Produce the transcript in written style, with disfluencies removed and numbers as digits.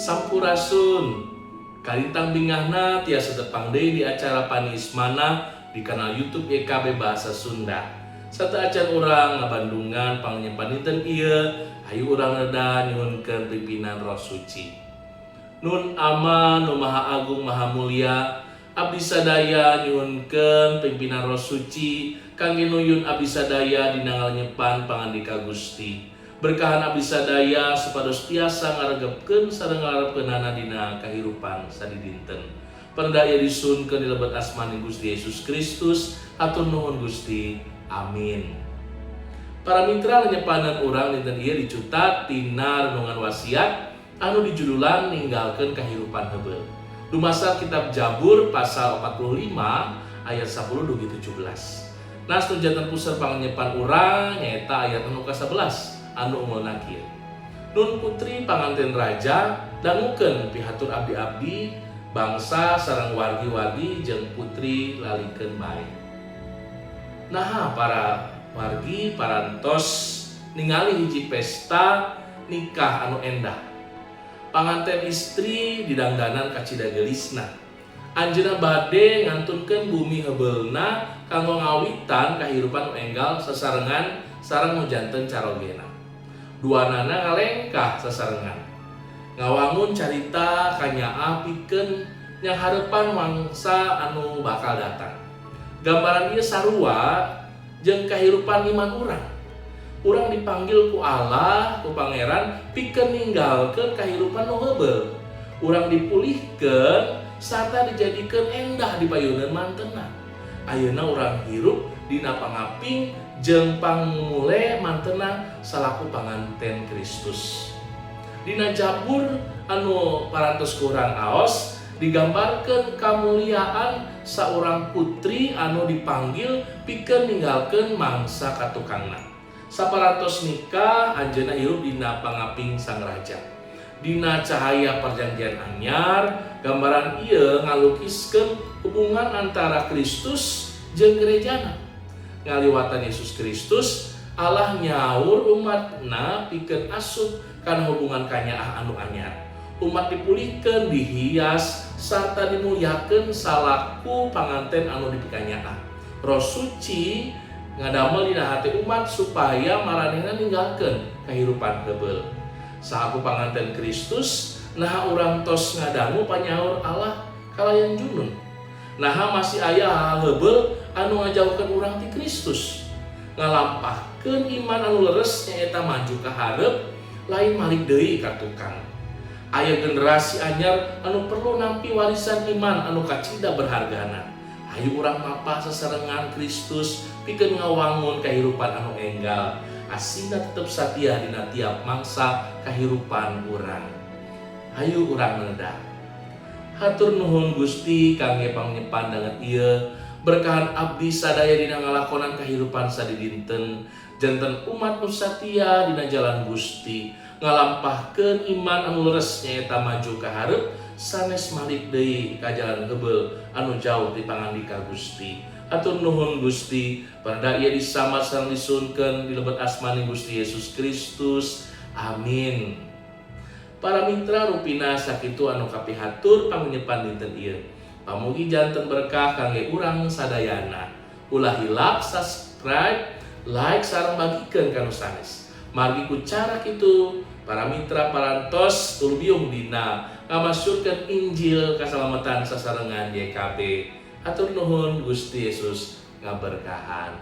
Sampurasun. Kalintang bingahna tiasa tepang deui di acara Paniis Manah di kanal YouTube YKB Bahasa Sunda. Sateuacan urang ngabandungan panganyepan dinten ieu, hayu urang reda nyuhunkeun pimpinan Roh Suci. Nun Ama nu Maha Agung Maha Mulia, abdi sadaya nyuhunkeun pimpinan Roh Suci kangge nuyun abdi sadaya dina ngalenyepan pangandika Gusti. Berkahan abdi sadaya supados tiasa ngaregepkeun sareng ngalarepkeunana dina kahirupan sadidinten. Panda ieu disuhunkeun di lebet asmaning Gusti Yesus Kristus. Hatur nuhun, Gusti. Amin. Para mitra, lenyepanan urang dinten ieu dicutat tina renungan wasiat anu dijudulan "Ninggalkeun Kahirupan Heubeul". Dumasar kitab Jabur pasal 45 ayat 10 dugi 17. Nas nu janten puseur panganyepan urang nyaeta ayat anu ka-11 anu unggelna kieu. "Nun putri panganten raja, dangukeun pihatur abdi-abdi, bangsa sareng wargi-wargi jeung putri lalikeun bae." Nah, para wargi parantos ningali hiji pesta nikah anu endah. Panganten istri didangdanan kacida geulisna. Anjeunna bade ngantunkeun bumi heubeulna kanggo ngawitan kahirupan nu enggal sasarengan sareng nu janten carogena. Duanana ngalengkah sasarengan. Ngawangun carita kanyaah pikeun nyanghareupan mangsa anu bakal datang. Gambaran ieu sarua jeung kahirupan iman urang. Urang dipanggil ku Allah, ku Pangeran, pikeun ninggalkeun kahirupan nu heubeul. Urang dipulihkeun sarta dijadikeun endah di payuneun mantena. Ayeuna urang hirup dina pangaping jeung pangmule mantena salaku panganten Kristus. Dina Jabur anu parantos ku urang aos digambarkeun kamuliaan saurang putri anu dipanggil pikeun ninggalkeun mangsa katukangna. Saparantos nikah, anjeunna hirup dina pangaping sang raja. Dina cahaya perjanjian anyar, gambaran ieu ngalukiskeun hubungan antara Kristus jeung gerejana. Ngaliwatan Yesus Kristus, Allah nyaur umatna pikeun asup kana hubungan kanyaah anu anyar. Umat dipulihkeun, dihias, sarta dimuliakeun salaku panganten anu dipikanyaah. Roh Suci ngadamel dina hati umat supaya maranehna ninggalkeun kahirupan heubeul. Salaku panganten Kristus, naha urang tos ngadangu panyaur Allah kalayan junun? Naha masih aya hal heubeul anu ngajauhkeun urang ti Kristus? Ngalampahkeun iman anu leres nyaeta maju ka hareup, lain malik deui ka tukang. Aya generasi anyar anu perlu nampi warisan iman anu kacida berhargana. Hayu urang mapah sasarengan Kristus pikeun ngawangun kahirupan anu enggal. Asina tetep satia dina tiap mangsa kahirupan urang. Hayu urang menedah. Hatur nuhun, Gusti, kangge pangnyepan danget ieu. Berkahan abdi sadaya dina ngalakonan kahirupan sadidinten, janten umat nu satia dina jalan Gusti, ngalampahkeun iman anu leres nyaeta maju ka hareup, sanes malik deui ka jalan heubeul anu jauh ti pangandika Gusti. Hatur nuhun, Gusti. Pada ieu disambat sareng disuhunkeun di lebet asmaning Gusti Yesus Kristus. Amin. Para mitra, rupina sakitu anu kapihatur pangnyepan dinten ieu. Pamugi janten berkah kangge urang sadayana. Ulah hilap subscribe, like, sareng bagikeun ka nu sanes. Margi ku cara kitu para mitra parantos tulubiung dina ngamasyurkeun Injil kasalamatan sasarengan YKB. Hatur nuhun, Gusti Yesus ngaberkahan.